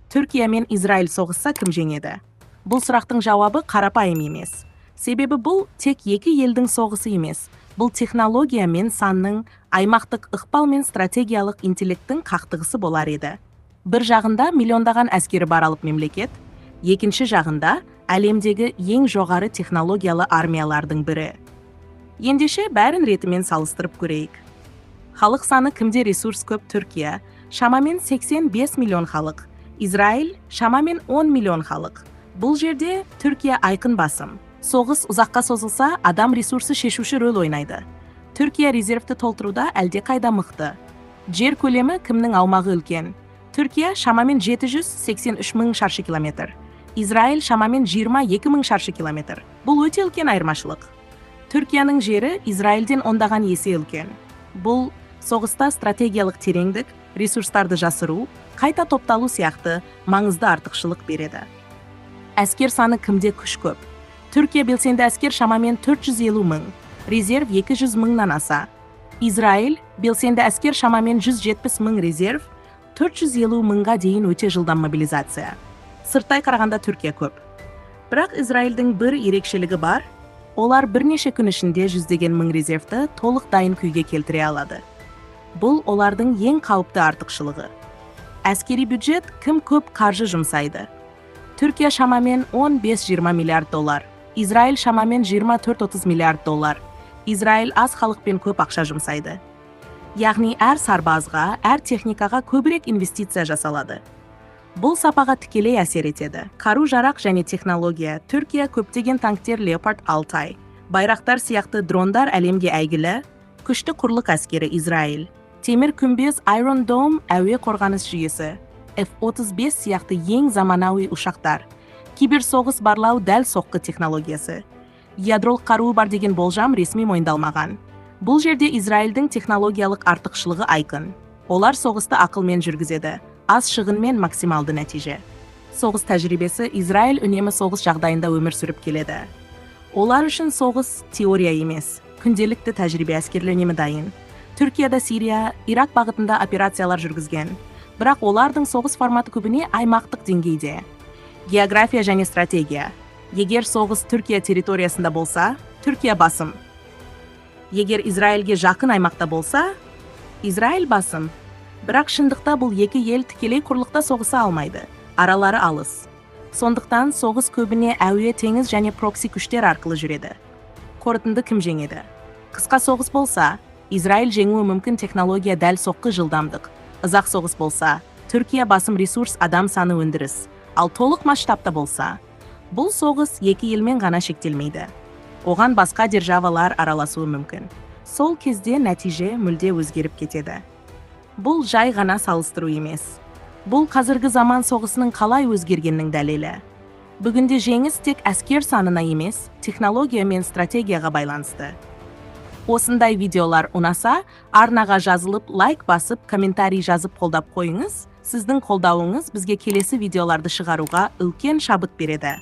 Түркия мен Израиль соғысса, кім жеңеді? Бұл сұрақтың жауабы қарапайым емес. Себебі бұл тек екі елдің соғысы емес. Бұл технология мен санның, аймақтық ықпал мен стратегиялық интеллекттің қақтығысы болар еді. Бір жағында миллиондаған әскері бар алып мемлекет, екінші жағында әлемдегі ең жоғары технологиялы армиялардың бірі. Ендеше, бәрін ретімен салыстырып көрейік. Халық саны: кімде ресурс көп? Түркия, шамамен 85 миллион халық. Израиль, шамамен 10 миллион халық. Бұл жерде Түркия айқын басым. Соғыс ұзаққа созылса, адам ресурсы шешуші рөл ойнайды. Түркия резервті толтыруда әлдеқайда мықты. Жер көлемі: кімнің аумағы үлкен? Түркия, шамамен 783 мың шаршы километр. Израиль, шамамен 22 мың шаршы километр. Бұл өте үлкен айырмашылық. Түркияның жері Израильден ондаған есе үлкен. Бұл соғыста стратегиялық тереңдік, ресурстарды жасыру, қайта топталу сияқты маңызды артықшылық береді. Әскер саны: кімде күш көп? Түркия, белсенді әскер шамамен 450 мың, резерв 200 мыңнан аса. Израиль, белсенді әскер шамамен 170 мың, резерв 450 мыңға дейін, өте жылдам мобилизация. Сырттай қарағанда Түркия көп. Бірақ Израильдің бір ерекшелігі бар: олар бірнеше күн ішінде жүздеген мың резервті толық дайын күйге келтіре алады. Бұл олардың ең қауіпті артықшылығы. Әскери бюджет: кім көп қаржы жұмсайды? Түркия, шамамен 15-20 миллиард доллар. Израиль, шамамен 24-30 миллиард доллар. Израиль аз халықпен көп ақша жұмсайды. Яғни әр сарбазға, әр техникаға көбірек инвестиция жасалады. Бұл сапаға тікелей әсер етеді. Қару жарақ және технология: Түркия, көптеген танктер Леопард, Алтай, Байрақтар сияқты дрондар әлемге әйгілі, күшті құрлық әскері. Израиль, темір күмбез Iron Dome әуе қорғаныс жүйесі, F-35 сияқты ең заманауи ұшақтар, киберсоғыс, барлау, дәл соққы технологиясы. Ядролық қаруы бар деген болжам ресми мойындалмаған. Бұл жерде Израильдің технологиялық артықшылығы айқын. Олар соғысты ақылмен жүргізеді, аз шығынмен максималды нәтиже. Соғыс тәжірибесі: Израиль үнемі соғыс жағдайында өмір сүріп келеді. Олар үшін соғыс теория емес, күнделікті тәжірибе. Әскерлер үнемі дайын. Түркияда Сирия, Ирак бағытында операциялар жүргізген, бірақ олардың соғыс форматы көбіне аймақтық деңгейде. География және стратегия: егер соғыс Түркия территориясында болса, Түркия басым. Егер Израильге жақын аймақта болса, Израиль басым. Бірақ шындықта бұл екі ел тікелей құрлықта соғыса алмайды, аралары алыс. Сондықтан соғыс көбіне әуе, теңіз және прокси күштер арқылы жүреді. Қорытынды: кім жеңеді? Қысқа соғыс болса, Израиль жеңуі мүмкін: технология, дәл соққы, жылдамдық. Ұзақ соғыс болса, Түркия басым: ресурс, адам саны, өндіріс. Ал толық масштабта болса, бұл соғыс екі елмен ғана шектелмейді, оған басқа державалар араласуы мүмкін. Сол кезде нәтиже мүлде өзгеріп кетеді. Бұл жай ғана салыстыру емес, бұл қазіргі заман соғысының қалай өзгергенінің дәлелі. Бүгінде жеңіс тек әскер санына емес, технология мен стратегияға байланысты. Осындай видеолар ұнаса, арнаға жазылып, лайк басып, комментарий жазып, қолдап қойыңыз. Сіздің қолдауыңыз бізге келесі видеоларды шығаруға үлкен шабыт береді.